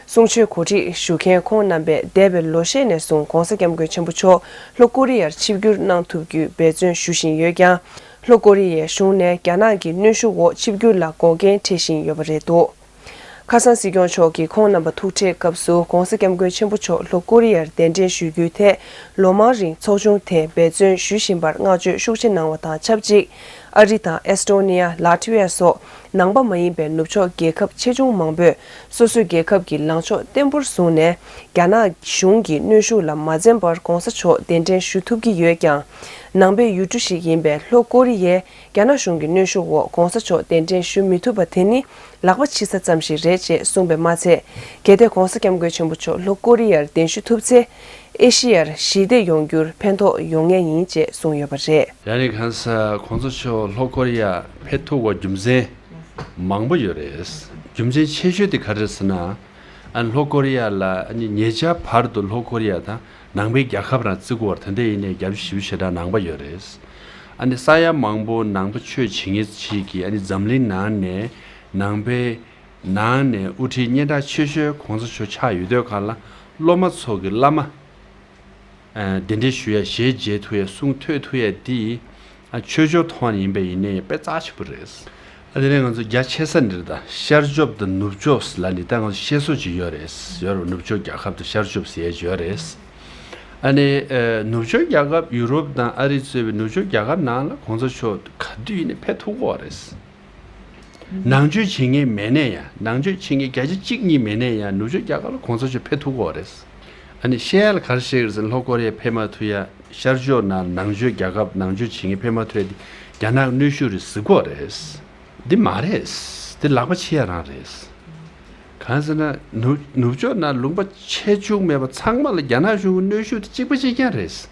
གསུང་ཆོས་གོ་སྒྲིག་ཞུ་མཁན་ཁོང་རྣམ་པས་འདས་པའི་ལོ་ཤས་ནས་བཟུང་༸གོང་ས་༸སྐྱབས་མགོན་ཆེན་པོ་མཆོག་ལྷོ་ཀོ་རི་ཡར་ཆིབས་བསྒྱུར་གནང་ཐུབ་རྒྱུའི་འབད་བརྩོན་ཞུ་བཞིན་ཡོད་ཀྱང་། ལྷོ་ཀོ་རི་ཡའི་གཞུང་ནས་རྒྱ་ནག་གི་གནོན་ཤུགས་འོག་ཆིབས་བསྒྱུར་ལ་འགོག་རྐྱེན་འཕྲད་བཞིན་ཡོད་པ་རེད་འདུག་ཁ་སང་སྲིད་སྐྱོང་མཆོག་གིས་ཁོང་རྣམ་པ་ཐུག་འཕྲད་སྐབས་སུ་༸གོང་ས་༸སྐྱབས་མགོན་ཆེན་པོ་མཆོག་ལྷོ་ཀོ་རི་ཡར་གདན་འདྲེན་ཞུ་རྒྱུའི་ཐད་ལོ་མང་རིང་ཚོགས་ཆུང་དེས་འབད་བརྩོན་ཞུ་བཞིན་པར་བསྔགས་བརྗོད་ཤུགས་ཆེ་གནང་བ་དང་ཆབས་ཅིག་ཨ་རི་དང་ཨེ་སི་ཊོ་ནི་ཡ། ལ་ཏི་ཝི་ཡ་སོགས་ནང་པ་མ་ཡིན་པའི་ནུབ་ཕྱོགས་རྒྱལ་ཁབ་ཆེ་ཆུང་མང་པོས་སོ་སོའི་རྒྱལ་ཁབ་ཀྱི་ལངས་ཕྱོགས་བརྟན་པོར་བཟུང་ནས་རྒྱ་ནག་གཞུང་གི་གནོན་ཤུགས་ལ་མ་འཛེམས་པར་༸གོང་ས་མཆོག་གདན་འདྲེན་ཞུ་ཐུབ་ཀྱི་ཡོད་ཀྱང་། ནང་པའི་ཡུལ་གྲུ་ཞིག་ཡིན་པའི་ལྷོ་ཀོ་རི་ཡས་རྒྱ་ནག་གཞུང་གི་གནོན་ཤུགས་འོག་༸གོང་ས་མཆོག་གདན་འདྲེན་ཞུ་མི་ཐུབ་པ་དེ་ནི་ལག་པ་ཕྱིས་ས་ཙམ་ཞིག་རེད་ཅེས་གསུངས་པས་མ་ཚད། གལ་ཏེ་༸གོང་ས་༸སྐྱབས་མགོན་ཆེན་པོ་མཆོག་ལྷོ་ཀོ་རི་ཡར་གདན་ཞུ་ཐུབ་ཚེ། ཨེ་ཤི་ཡར་ཞི་བདེ་ཡོང་རྒྱུར་ཕན་ཐོགས་ཡོང་ངེས་ཡིན་ཅེས་གསུངས་ཡོད་པ་རེད། ཡ་ནི་གང་ས་༸གོང་ས་མཆོག་ལྷོ་ཀོ་རི་ཡ་ཕེབས་ཐུབ་པའི་རྒྱུ་མཚན་མང་པོ་ཡོད་རེད། རྒྱུ་མཚན་ཆེ་ཤོས་དེ་ག་རེ་རེད་ཟེར་ན། ཨ་ལྷོ་ཀོ་རི་ཡ་ལ་ཨ་ནི་ཉེ་ཆར་བར་དུ་ལྷོ་ཀོ་རི་ཡ་དང་ནང་པའི་རྒྱལ་ཁབ་རང་བརྩི་གི་ཡོད་རེད། ད་ལྟ་ཡིན་ནའི་རྒྱལ་ཁབ་བཞི་བཅུ་ཞེ་གྲངས་ནང་པ་ཡོད་རེད། ཨ་ནི་ས་ཡ་མང་པོ་ནང་པ་ཆོས་བྱེད་མཁན་ཅིག་གིས་ཨ་ནི་འཛམ་གླིང་ནང་ནས་ནང་པའི་ནང་ནས་དབུ་ཁྲིད་སྙན་གྲགས་ཆེ་ཤོས་༸གོང་ས་མཆོག་ཆགས་ཡོད་དུས་སྒང་ལ་སློབ་མ་ཚོ་གི་བླ་མ་ཨ་གདན་འདྲེན་ཞུ་ཡ་ཞལ་མཇལ་ཐུབ་ཡ་གསུང་ཐོས་ཐུབ་ཡ་དེ་ཨ་ཆོས་ཕྱོགས་ཐོག་ནས་ཡིན་པ་ཡིན་ནའི་དཔེ་རྩ་ཆེན་པོ་རེད། ཨ་དེ་ནས་ང་ཚོ་རྒྱ་ཆེ་ས་འདིར་ད་ཤར་ཕྱོགས་དང་ནུབ་ཕྱོགས་ལ་ནི་ད་ང་ཚོ་བཤད་སྲོལ་ཅིག་ཡོད་རེད། ཡོད་རེད། ནུབ་ཕྱོགས་རྒྱལ་ཁབ་དང་ཤར་ཕྱོགས་ཟེར་ཡ་ཅིག་ཡོད་རེད། ཨ་ནི་ཨ་ནུབ་ཕྱོགས་རྒྱལ་ཁབ་ཡུ་རོབ་དང་ཨ་རི་གཙོས་པའི་ནུབ་ཕྱོགས་རྒྱལ་ཁབ་ནང་ལ་གོང་ས་མཆོག་ག་དུས་ཡིན་ནའི་ཕེབས་ཐུབ་ཀྱི་ཡོད་རེད། ནང་ཆོས་བྱེད་མཁན་མེད་ནའི་ཡང་། ནང་ཆོས་བྱེད་མཁན་བརྒྱ་ཆ་གཅིག་གཉིས་མེད་ནའི་ཡང་ནུབ་ཕྱོགས་རྒྱལ་ཁབ་ལ་གོང་ས་མཆོག་ཕེབས་ཐུབ་ཀྱི་ཡོད་རེད། ཨ་ནི་བཤད་ཡ་ལ་ག་རེ་བཤད་ཀྱི་རེད་ཟེར་ན། ལྷོ་ཀོ་རི་ཡ་ཕེབས་མ་ཐུབ་ཡ། ཤར་ཕྱོགས་ནང་ནང་ཆོས་རྒྱལ་ཁབ་ནང་ཆོས་བྱེད་མཁན་ཕེབས་མ་ཐུབ་ཡ་དེ་རྒྱ་ནག་གནོན་ཤུགས་རེད་ཟེར་གྱི་ཡོད་རེད། འདི་མ་རེད། འདི་ལག་པ་ཕྱི་ཡ་རང་རེད། གང་ཟེར་ན་ནུབ་ནུབ་ཕྱོགས་ནང་ལུང་པ་ཆེ་ཆུང་མེད་པ་ཚང་མ་ལ་རྒྱ་ནག་གཞུང་གི་གནོན་ཤུགས་དེ་གཅིག་པ་གཅིག་རྐྱང་རེད།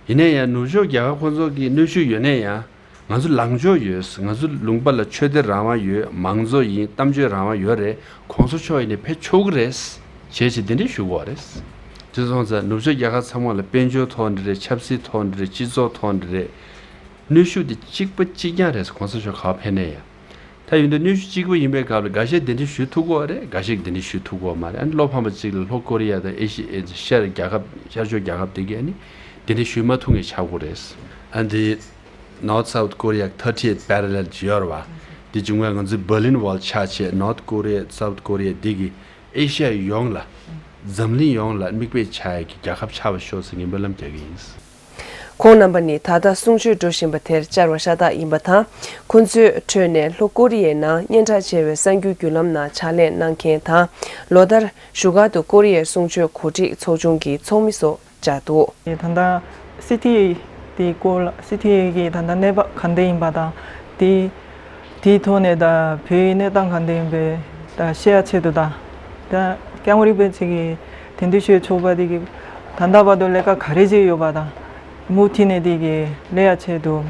ཡིན་ན་ཡང་ནུབ་ཕྱོགས་རྒྱལ་ཁབ་ཁོ་ཚོ་གི་གནོན་ཤུགས་ཡོད་ན་ཡང་། ང་ཚོ་ལངས་ཕྱོགས་ཡོད། ང་ཚོ་ལུང་པ་ལ་ཆོས་དད་རང་དབང་ཡོད། མང་གཙོ་ཡིན། གཏམ་བརྗོད་རང་དབང་ཡོད་རེད། གོང་ས་མཆོག་ཡིན་ནའི་ཕེབས་ཆོག་གི་རེད། བྱས་བྱས་དེ་འདྲས་ཞུ་དགོས་པ་རེད། དེ་སོང་ཙང་ནུབ་ཕྱོགས་རྒྱལ་ཁབ་ཚང་མ་ལ་དཔལ་འབྱོར་ཐོག་འདྲ་རེད། ཆབ་སྲིད་ཐོག་འདྲ་རེད། སྤྱི་ཚོགས་ཐོག་འདྲ་རེད། གནོན་ཤུགས་དེ་གཅིག་པ་གཅིག་རྐྱང་རེད། གོང་ས་མཆོག་ག་པར་ཕེབས་ན་ཡང་། ད་ཡིན་དུས་གནོན་ཤུགས་གཅིག་པ་ཡིན་པའི་སྐབས་ལ་འགའ་ཤས་གདན་འདྲེན་ཞུ་ཐུབ་ཀྱི་ཡོད་རེད། འགའ་ཤས་གདན་འདྲེན་ཞུ་ཐུབ་ཀྱི་ཡོད་མ་རེད། ཨ་ནི་བློ་ཕམ་པ་གཅིག་ལ་ལྷོ་ཀོ་རི་ཡ་དང་ཨེ་ཤི་ཨེ་ཤར་རྒྱལ་ཁབ་ཤར་ཕྱོགས་རྒྱལ་ཁབ་དེ་གས་ཨ་ནི་གདན་འདྲེན་ཞུ་མ་ཐུབ་མཁན་ཆགས་ཀྱི་རེད། ཨ་འདི་North South Korea thirtieth parallel ཅིག་ཡོད་རེད་བ། འདི་བྱུང་བ་ང་ཚོའི་Berlin Wall ཆགས་བྱས་North Korea South Korea འདི་གིས་ཨེ་ཤ་ཡ་ཡོངས་ལ་འཛམ་གླིང་ཡོངས་ལ་མིག་དཔེ་ཆགས་ཡ་གི་རྒྱལ་ཁབ་ཆགས་པ་ཤོག་ཟེར་ངས་སྨོན་ལམ་རྒྱག་གི་ཡིན། ཁོང་རྣམ་པ་ནི་ད་ལྟ་གསུང་ཆོས་འགྲོ་བཞིན་པ་དེར་བཅར་བ་ཤ་སྟག་ཡིན་པ་དང་། ཁོ་ཚོའི་ཁྲོད་ནས་ལྷོ་ཀོ་རི་ཡའི་ནང་སྙན་གྲགས་ཆེ་བའི་གསར་འགྱུར་བརྒྱུད་ལམ་ནང་ཕྱག་ལས་གནང་མཁན་དང་། ལོ་ལྟར་བཞུགས་སྒར་དུ་ཀོ་རི་ཡའི་གསུང་ཆོས་གོ་སྒྲིག་ཚོགས་ཆུང་གི་ཚོགས་མི་སོགས་བཅར་འདུག་ད་ལྟ་སི་ཐི་དེའི་སྐོར་ལ། སི་ཐི་གི་ད་ལྟ་གནས་བབ་ག་འདྲ་ཡིན་པ་དང་། དེ་དེའི་ཐོག་ནས་ད་བོད་ཡིག་གནས་སྟངས་ག་འདྲ་ཡིན་པའི་ད་ཤེས་ཡ་ཆེད་དུ་དང་། ད་སྐྱབས་མགོན་རིན་པོ་ཆེ་གི་ དེ་འདྲ་ཞུ་ཆོག་པ་དེ་གི་ད་ལྟ་བར་དུ་ལས་ཀ་ག་རེ་བྱས་ཡོད་པ་དང་མུ་མཐུད་ནས་དེ་གི་ལས་ཡ་ཆེད་དུ་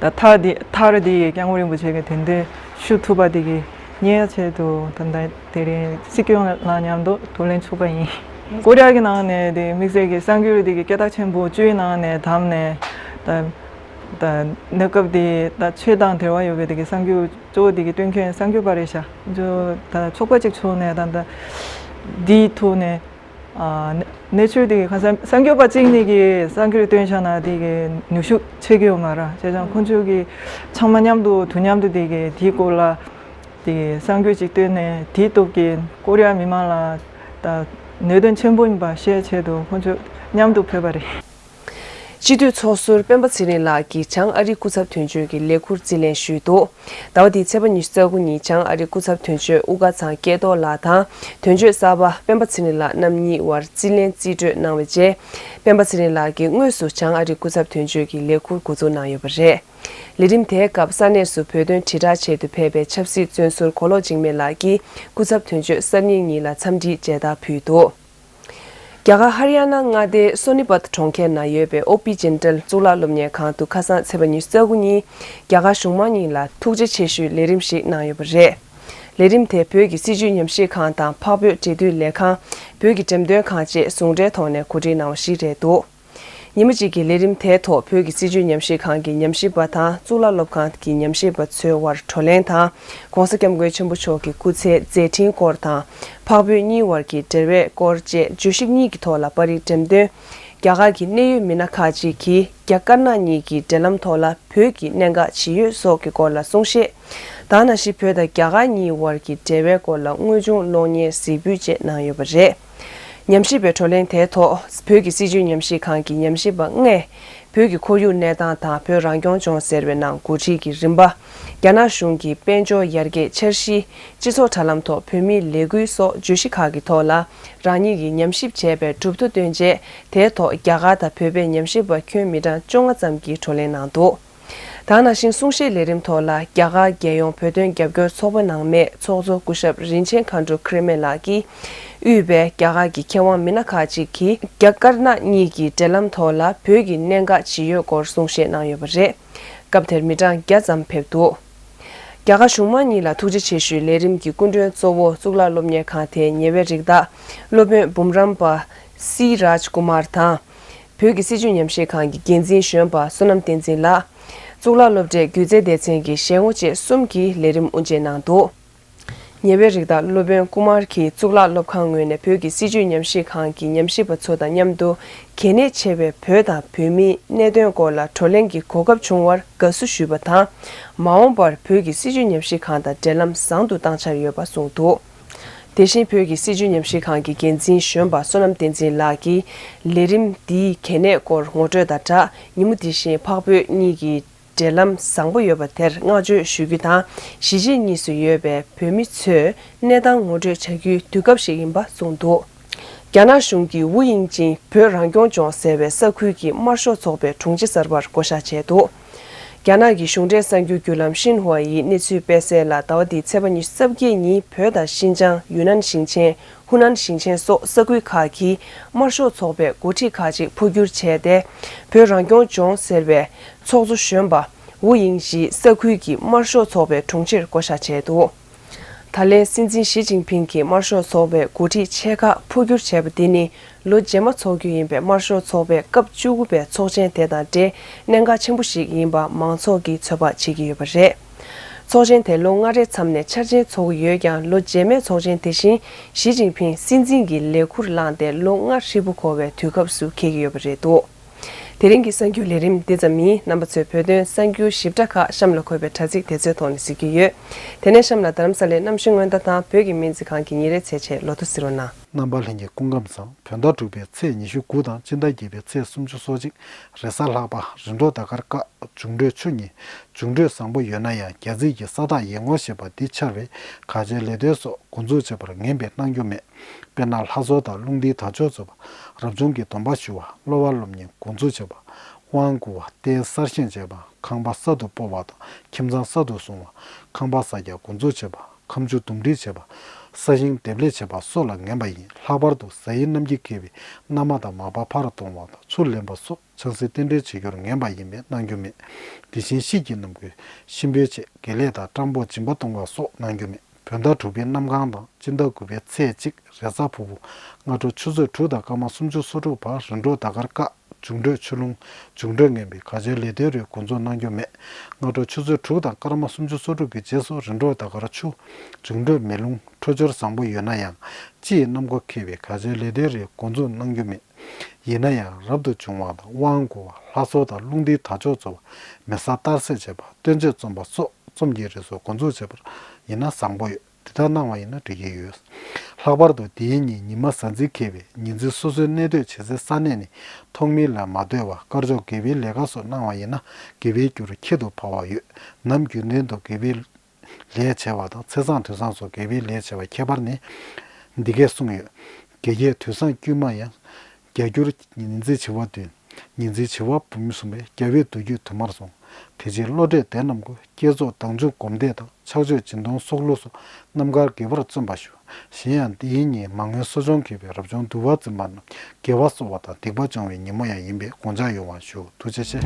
ད་མཐར་དེ་མཐར་དེ་གི་སྐྱབས་མགོན་རིན་པོ་ཆེ་གི་དེ་འདྲ་ཞུ་ཐུབ་པ་དེ་གི་ཉེ་ཡ་ཆེད་དུ་ད་ལྟ་དེ་རིང་སྲིད་སྐྱོང་ལ་མཉམ་དུ་ཐུགས་ལན་ཚུགས་པ་ཡིན། ཀོ་རི་ཡ་གི་ནང་ནས་དེ་དམིགས་བསལ་གྱི་གསར་འགྱུར་དེ་གི་སྐད་གྲགས་ཆེན་པོ་བཅུའི་ནང་ནས་བདམས་ནས་ད་ད་གནས་སྐབས་དེ་ད་ཆོས་དང་འབྲེལ་བ་ཡོད་པའི་དེ་གི་གསར་འགྱུར་གཙོ་བོ་དེ་གི་སྟོན་མཁན་གསར་འགྱུར་པ་རེད་ཤག་ད་ཚོགས་པ་གཅིག་ཚོགས་ནས་ད་ད་དེའི་ཐོག་ནས་ཨ་གནས་ཚུལ་དེ་གི་ག་ས་གསར་འགྱུར་པ་གཅིག་གཉིས་ཀྱིས་གསར་འགྱུར་སྟོན་བཞག་ན་དེ་གི་ནུས་ཤུགས་ཆེ་གི་ཡོད་མ་རེད། བྱས་ཙང་ཁོང་ཚོས་གི་ཚང་མ་མཉམ་དུ་དུས་མཉམ་དུ་དེ་གི་དེའི་སྐོར་ལ་དེ་གི་གསར་འགྱུར་ཅིག་བཏོན་ནས་དེའི་སྟོབས་ཀྱིས་ཀོ་རི་ཡ་མི་མང་ལ་ད་གནད་དོན་ཆེན་པོ་ཡིན་པ་ཤེས་ཆེད་དུ་ཁོང་ཚོས་མཉམ་དུ་ཕེབས་པ་རེད། སྤྱི་འཐུས་ཚོགས་ཟུར་སྤེན་པ་ཚེ་རིང་ལགས་ཀྱིས་བྱང་ཨ་རིའི་སྐུ་ཚབ་དོན་གཅོད་ཀྱི་ལས་ཁུར་རྩིས་ལེན་ཞུས་འདུག་ཟླ་བ་འདིའི་ཚེས་པ་ཉི་ཤུ་རྩ་དགུ་ཉིན་བྱང་ཨ་རིའི་སྐུ་ཚབ་དོན་གཅོད་དབུ་དཀར་ཚང་སྐལ་རྡོར་ལགས་དང་དོན་གཅོད་གསར་པ་སྤེན་པ་ཚེ་རིང་ལགས་རྣམ་གཉིས་དབར་རྩིས་ལེན་རྩིས་སྤྲོད་གནང་བའི་རྗེས། སྤེན་པ་ཚེ་རིང་ལགས་ཀྱིས་དངོས་སུ་བྱང་ཨ་རིའི་སྐུ་ཚབ་དོན་གཅོད་ཀྱི་ལས་ཁུར་འགོ་འཛུགས་གནང་ཡོད་པ་རེད། ལས་རིམ་དེའི་སྐབས་ས་གནས་སུ་བོད་དོན་དྲིལ་བསྒྲགས་ཆེད་དུ་ཕེབས་པའི་ཆབ་སྲིད་བཙོན་ཟུར་གོ་ལོག་འཇིགས་མེད་ལགས་ཀྱིས་སྐུ་ཚབ་དོན་གཅོད་གསར་རྙིང་གཉིས་ལ་འཚམས་འདྲིའི་མཇལ་དར་ཕུལ་འདུག་རྒྱ་གར་ཧར་ཡ་ན་མངའ་སྡེའི་སོ་ནི་པད་གྲོང་ཁྱེར་ན་ཡོད་པའི་ཨོ་པི་ཇེན་ཊལ་གཙུག་ལག་སློབ་གཉེར་ཁང་དུ་ཁ་སང་ཚེས་པ་ཉི་ཤུ་རྩ་དགུ་ཉིན་རྒྱ་གར་གཞུང་མང་གཉིས་ལ་ཐུགས་རྗེ་ཆེ་ཞུའི་ལས་རིམ་ཞིག་གནང་ཡོད་པ་རེད། ལས་རིམ་དེ་བོད་ཀྱི་སྲིད་བྱུས་ཉམས་ཞིབ་ཁང་དང་འཕགས་བོད་འབྲེལ་མཐུད་ལས་ཁང་། བོད་ཀྱི་འགྲེམས་སྟོན་ཁང་བཅས་ཟུང་འབྲེལ་ཐོག་ནས་གོ་སྒྲིག་གནང་བ་ཞིག་རེད་འདུག་ཉིན་མ་གཅིག་གི་ལས་རིམ་དེའི་ཐོག་བོད་ཀྱི་སྲིད་བྱུས་ཉམས་ཞིབ་ཁང་གི་ཉམས་ཞིབ་པ་དང་གཙུག་ལག་སློབ་ཁང་གི་ཉམས་ཞིབ་པ་ཚོའི་དབར་བགྲོ་གླེང་དང་། ྋགོང་ས་ྋསྐྱབས་མགོན་ཆེན་པོ་མཆོག་གི་སྐུ་ཚེའི་མཛད་འཕྲིན་སྐོར་དང་། འཕགས་བོད་གཉིས་དབར་གྱི་འབྲེལ་བའི་སྐོར་བཅས་བརྗོད་གཞི་གཉིས་ཀྱི་ཐོག་ལ་པར་རིས་འགྲེམས་སྟོན། རྒྱ་གར་གྱི་གནད་ཡོད་མི་སྣ་ཁག་ཅིག་གིས་རྒྱ་དཀར་ནག་གཉིས་ཀྱི་འབྲེལ་ལམ་ཐོག་ལ་བོད་ཀྱི་གནད་འགག་ཇི་ཡོད་སོགས་ཀྱི་སྐོར་ལ་གསུང་བཤད། ད་ག་ནང་བཞིན་བོད་དང་རྒྱ་གར་གཉིས་དབར་གྱི་འབྲེལ་བའི་སྐོར་ལ་དངོས་བྱུང་གློག་བརྙན་གཟིགས་འབུལ་བཅས་གནང་ཡོད་པ་རེད། ཉམས་ཞིབ་པའི་བགྲོ་གླེང་དེའི་ཐོག་བོད་ཀྱི་སྲིད་བྱུས་ཉམས་ཞིབ་ཁང་གི་ཉམས་ཞིབ་པ་ལྔས། བོད་ཀྱི་ཁོར་ཡུག་གནས་སྟངས་དང་བོད་རང་སྐྱོང་ལྗོངས་ཟེར་བའི་ནང་འགོ་ཁྲིད་ཀྱི་རིམ་པ། རྒྱ་ནག་གཞུང་གི་དཔལ་འབྱོར་ཡར་རྒྱས་འཆར་གཞི། སྤྱི་ཚོགས་དྲ་ལམ་ཐོག་བོད་མིའི་ལས་འགུལ་སོགས་བརྗོད་གཞི་ཁག་གི་ཐོག་ལ་རང་ཉིད་ཀྱིས་ཉམས་ཞིབ་བྱས་པའི་གྲུབ་ཐོབ་བཏོན་རྗེས། དེའི་ཐོག་རྒྱ་གར་དང་བོད་པའི་ཉམས་ཞིབ་པ་ཁྱོན་མི་གྲངས་བཅོ་ལྔ་ཙམ་གྱིས་བགྲོ་གླེང་གནང་འདུག་ད་ག་ནང་བཞིན་གསུང་བཤད་ལས་རིམ་ཐོག་ལ་རྒྱ་གར་རྒྱལ་ཡོངས་བོད་དོན་རྒྱབ་སྐྱོར་ཚོགས་པ་ནང་མའི་ཚོགས་གཙོ་སྐུ་ཞབས་རིན་ཆེན་མཁའ་འགྲོ་ཁེར་མེ་ལགས་ཀྱིས་དབུས་པའི་རྒྱ་གར་གྱི་མཁས་དབང་མི་སྣ་ཁག་ཅིག་གིས་རྒྱ་དཀར་ནག་གཉིས་ཀྱི་འབྲེལ་ལམ་ཐོག་ལ་བོད་ཀྱི་གནད་འགག་ཇི་ཡོད་སྐོར་གསུང་བཤད་གནང་ཡོད་པ་རེད། སྐབས་དེར་མི་གྲངས་བརྒྱ་ཙམ་ཕེབས་འདུག་རྒྱ་གར་གཞུང་མང་གཉིས་ལ་ཐུགས་རྗེ་ཆེ་ཞུའི་ལས་རིམ་གྱི་སྐུ་མགྲོན་གཙོ་བོ་གཙུག་ལག་སློབ་གཉེར་ཁང་དེའི་ཉེ་བའི་རིགས་བདག་སློབ་དཔོན་འབུམ་རམས་པ་སི་རཱཇ་ཀུ་མར་དང་། བོད་ཀྱི་སྲིད་བྱུས་ཉམས་ཞིབ་ཁང་གི་འགན་འཛིན་གཞོན་པ་བསོད་ནམས་བསྟན་འཛིན་ལགས། གཙུག་ལག་སློབ་གྲྭའི་སྒྱུ་རྩལ་སྡེ་ཚན་གྱི་ཞལ་ངོ་བཅས་གསུམ་གྱིས་ལས་རིམ་དབུ་འབྱེད་གནང་འདུག་ཉེ་བའི་རིགས་བདག་སློབ་དཔོན་ཀུ་མར་གྱིས་གཙུག་ལག་སློབ་ཁང་ངོས་ནས་བོད་ཀྱི་སྲིད་བྱུས་ཉམས་ཞིབ་ཁང་གི་ཉམས་ཞིབ་པ་ཚོ་དང་མཉམ་དུ་གལ་གནད་ཆེ་བའི་བོད་དང་བོད་མིའི་གནད་དོན་སྐོར་ལ་བགྲོ་གླེང་གི་གོ་སྐབས་བྱུང་བར་དགའ་བསུ་ཞུས་པ་དང་། མ་འོངས་པར་བོད་ཀྱི་སྲིད་བྱུས་ཉམས་ཞིབ་ཁང་དང་འབྲེལ་ལམ་བཟང་དུ་བཏང་འཆར་ཡོད་པ་གསུངས་འདུག་དེ་བཞིན་བོད་ཀྱི་སྲིད་བྱུས་ཉམས་ཞིབ་ཁང་གི་འགན་འཛིན་གཞོན་པ་བསོད་ནམས་བསྟན་འཛིན་ལགས་ཀྱིས་ལས་རིམ་འདིའི་གལ་གནད་སྐོར་ངོ་སྤྲོད་དང་སྦྲགས། ཉིན་མོ་འདི་བཞིན་འཕགས་བོད་གཉིས་ཀྱི་འབྲེལ་ལམ་བཟང་པོ་ཡོད་པ་དེར་བསྔགས་བརྗོད་ཞུ་རྒྱུ་དང་། གཞིས་བྱེས་གཉིས་སུ་ཡོད་པའི་བོད་མི་ཚོས་གནས་སྟངས་ངོ་སྤྲོད་བྱ་རྒྱུའི་དུས་སྐབས་ཤིག་ཡིན་པ་གསུངས་འདུག་རྒྱ་ནག་གཞུང་གིས་ཝུ་དབྱིང་ཅིན་བོད་རང་སྐྱོང་ལྗོངས་ཟེར་བའི་ས་ཁུལ་གྱི་དམར་ཤོག་ཚོགས་པའི་དྲུང་ཆེ་གསར་པར་བསྐོ་བཞག་བྱས་འདུག་རྒྱ་ནག་གི་གཞུང་འབྲེལ་གསར་འགྱུར་བརྒྱུད་ལམ་ཤིན་ཧྭ་ཡིས་གནས་ཚུལ་སྤེལ་གསལ་ལ། ཟླ་བ་འདིའི་ཚེས་པ་ཉི་ཤུ་རྩ་བརྒྱད་ཉིན་བོད་དང་ཤིན་ཅང་། ཡུན་ནན་ཞིང་ཆེན། ཧུ་ནན་ཞིང་ཆེན་སོགས་ས་ཁུལ་ཁག་གི་དམར་ཤོག་ཚོགས་པའི་འགོ་ཁྲིད་ཁག་ཅིག་འཕོ་འགྱུར་བྱས་ཏེ། བོད་རང་སྐྱོང་ལྗོངས་ཟེར་བའི་ཚོགས་གཙོ་གཞོན་པ་ཝུ་དབྱིང་ཇི་ས་ཁུལ་གྱི་དམར་ཤོག་ཚོགས་པའི་དྲུང་ཆེར་བསྐོ་བཞག་བྱས་འདུག་ད་ལན་སྲིད་འཛིན་ཞི་ཅིན་ཕིང་གིས་དམར་ཤོག་ཚོགས་པའི་འགོ་ཁྲིད་ཆེ་ཁག་འཕོ་འགྱུར་བྱས་པ་འདི་ནི། ལོ་རྗེས་མ་འཚོགས་རྒྱུ་ཡིན་པའི་དམར་ཤོག་ཚོགས་པའི་སྐབས་བཅུ་དགུ་པའི་ཚོགས་ཆེན་དེ་དང་འབྲེལ་གནད་འགག་ཆེན་པོ་ཞིག་ཡིན་པ་མང་ཚོགས་ཀྱིས་ཚོད་དཔག་བྱེད་ཀྱི་ཡོད་པ་རེད། ཚོགས་ཆེན་དེ་ལོ་ལྔ་རེའི་མཚམས་ནས་འཆར་ཅན་འཚོགས་ཀྱི་ཡོད་ཀྱང་། ལོ་རྗེས་མའི་ཚོགས་ཆེན་དེ་བཞིན་ཞི་ཅིན་ཕིང་སྲིད་འཛིན་གྱི་ལས་ཁུར་བླངས་ཏེ་ལོ་ལྔ་ཧྲིལ་པོ་འཁོར་བའི་དུས་སྐབས་སུ་འཁེལ་གྱི་ཡོད་པ་རེད་འདུག་དེ་རིང་གི་གསར་འགྱུར་ལས་རིམ་འདི་ཙམ་ཡིན། རྣམ་པ་ཚོས་བོད་དོན་གསར་འགྱུར་ཞིབ་ཕྲ་ཁག་གཤམ་ལ་འཁོད་པའི་དྲ་ཚིགས་དེ་ཚོའི་ཐོག་ནས་གཟིགས་རྒྱུ་ཡོད། དེ་ནས་གཤམ་ལ་རྡ་རམ་ས་ལའི་གནམ་གཤིས་སྔོན་བརྡ་དང་བོད་ཀྱི་སྨན་རྩིས་ཁང་གི་ཉིན་རེའི་ཚེས་ཆེན་ལོ་ཐོ་གཟིགས་རོགས་གནང་། རྣམ་པ་ལྷན་རྒྱས་སྐུ་ཁམས་བཟང་། བོད་ཟླ་དྲུག་པའི་ཚེས་ཉི་ཤུ་དགུ་དང་སྤྱི་ཟླ་བརྒྱད་པའི་ཚེས་སུམ་ཅུ་སོ་གཅིག་རེས་གཟའ་ལྷག་པ། རིམ་གྲོ་ཟླ་སྐར་དཀར། འབྱུང་འཕྲོད་ཆུ་གཉིས། འབྱུང་འཕྲོད་བཟང་པོ་ཡོད་ན་ཡང་། རྒྱ་རྩིས་ཀྱི་ས་བདག་ཡིག་ངོ་ཞེས་པ་འདི་འཆར་བས་གར་བྱེད་ལས་དོན་སོགས་འགོ་འཛུགས་བྱེད་པར་ངན་པའི་སྣང་རྒྱུ་མེད། དཔེར་ན། ལྷ་གསོལ་དང་རླུང་རྟའི་དར་ལྕོག་འཛུགས་པ། རབ་བྱུང་གི་སྡོམ་པ་ཞུ་བ། གློ་བ་སློབ་གཉེར་འགོ་འཛུགས་བྱེད་པ། དབང་བསྐུར་བ། རྟེན་གསར་བཞེངས་བྱེད་པ། ཁང་པ་གསར་དུ་སྤོ་བ་དང་ཁྱིམ་ཚང་གསར་དུ་བཟུང་བ། ཁང་པ་ས་རྒྱག་འགོ་འཛུགས་བྱེད་པ། ཁ་མཆུ་འདུམ་འགྲིག་བྱེད་པ། ས་ཞིང་འདེབས་ལས་བྱེད་པ་སོགས་ལ་ངན་པ་ཡིན། ལྷག་པར་དུ་གཟའ་ཡི་གནམ་གྱིས་ཁེབས་པའི་མནའ་མ་དང་མ་པ་ཕར་གཏོང་བ་དང་ཚུར་ལེན་པ་སོགས་ཆང་སའི་རྟེན་འབྲེལ་བྱེད་རྒྱུར་ངན་པ་ཡིན་པས་གནང་རྒྱུ་མེད། དེ་བཞིན་ཤིད་ཀྱི་ནམ་གུང་གཤིན་པོའི་ཆེད་དགེ་ལས་དང་སྤྲང་པོ་སྦྱིན་པ་གཏོང་བ་སོགས་གནང་རྒྱུ་མེད། བོད་ཟླ་དྲུག་པའི་གནམ་གང་དང་སྤྱི་ཟླ་དགུ་པའི་ཚེས་གཅིག་རེས་གཟའ་ཕུར་བུ། སྔ་དྲོ་ཆུ་ཚོད་དྲུག་དང་སྐར་མ་སུམ་ཅུ་སོ་དྲུག་བར་རི་འབྲོག་ཟླ་སྐར་བཀག་འབྱུང་འཕྲོད་ཆུ་ཀླུང་། འབྱུང་འཕྲོད་ངན་པའི་ག་ཚོད་ལས་དོན་རིགས་འགོ་འཛུགས་གནང་རྒྱུ་མེད། སྔ་དྲོ་ཆུ་ཚོད་དྲུག་དང་སྐར་མ་སུམ་ཅུ་སོ་དྲུག་གི་རྗེས་སུ་རི་འབྲོག་ཟླ་སྐར་ཆུ། འབྱུང་འཕྲོད་མེ་རླུང་འཕྲོད་སྦྱོར་བཟང་པོ་ཡོད་ན་ཡང་། སྤྱི་ཡི་གནམ་སྒོ་ཁེབས་པའི་ག་ཚོད་ལས་དོན་རིགས་འགོ་འཛུགས་གནང་རྒྱུ་མེད། ཡིན་ན་ཡང་རབ་ཏུ་བྱུང་བ་དང་དབང་བསྐུར་བ། ལྷ་གསོལ་དང་རླུང་རྟའི་དར་ལྕོག་འཚོ་བ། མེ་བསང་གཏར་སྲེག་བྱེད་པ། སྟོན་མཆོད་རྩོམ་པ་སོགས་རྩོམ་གྱི་རིགས་སུ་འགོ་འཛུགས་བྱས་པར་ཡིན་ན་བཟང་པོ་ཡོད། དེ་ལྟར་གནང་བ་ཡིན་ན་འགྲིག་གི་ཡོད། ལྷག་པར་དུ་དེའི་ཉིན་ཉི་མ་གཟའ་འཛིན་འཁེལ་བས་ཉིན་མཚན་སོ་སོའི་གནས་སྡོད་བྱེད་སའི་ས་གནས་ནས་ཐོག་མེད་ལ་མ་སྡོད་པར་དཀར་ཕྱོགས་དགེ་བའི་ལས་ཀ་སོགས་གནང་བ་ཡིན་ན་དགེ་བའི་རྒྱུར་ཁྱད་དུ་འཕགས་པ་ཡོད། ནམ་རྒྱུན་ལྡན་དུ་དགེ་བའི་ལས་བྱས་པ་དང་ཚེས་བཟང་དུས་བཟང་སོགས་དགེ་བའི་ལས་བྱས་པ་ཁྱད་པར་ནི། འདི་སྐད་གསུངས་ཡོད། དགེ་རྒྱས་དུས་བཟང་དཀྱུས་མ་ཡང་། རྒྱལ་གྱུར་ཉི་འཛིན་བྱེ་བ་བདུན། ཉི་འཛིན་བྱེ་བ་འབུམ་གསུམ་པས་རྒྱལ་བའི་མདོ་རྒྱུད་དུ་མར་གསུངས། དེ་རྗེས་བློ་གྲོས་ལྡན་རྣམས་ཀྱིས་བསྐྱེད་རྫོགས་བདག་འཇུག་སྒོམ་བཟླས་དང་ཕྱག་མཆོད་སྦྱིན་གཏོང་སོགས་ལུགས་སུ་རྣམ་དཀར་དགེ་བར་བརྩོན་པ་ཞུ། གཞན་ཡང་འདིའི་ཉིན་མ་དངུལ་གསོ་སྦྱོང་མཁས་པའི་རབ་བྱུང་འདུལ་བ་འཛིན་པ་རྣམས་དགེ་བ་གསོ་བ་དང་སྡིག་པ་སྦྱོང་བའི་ཉིན་མོ་ཡང་ཡིན་པས་དགོངས་འཇགས་ཡོང་བ་ཞུ། ཐུགས་རྗེ་ཆེ།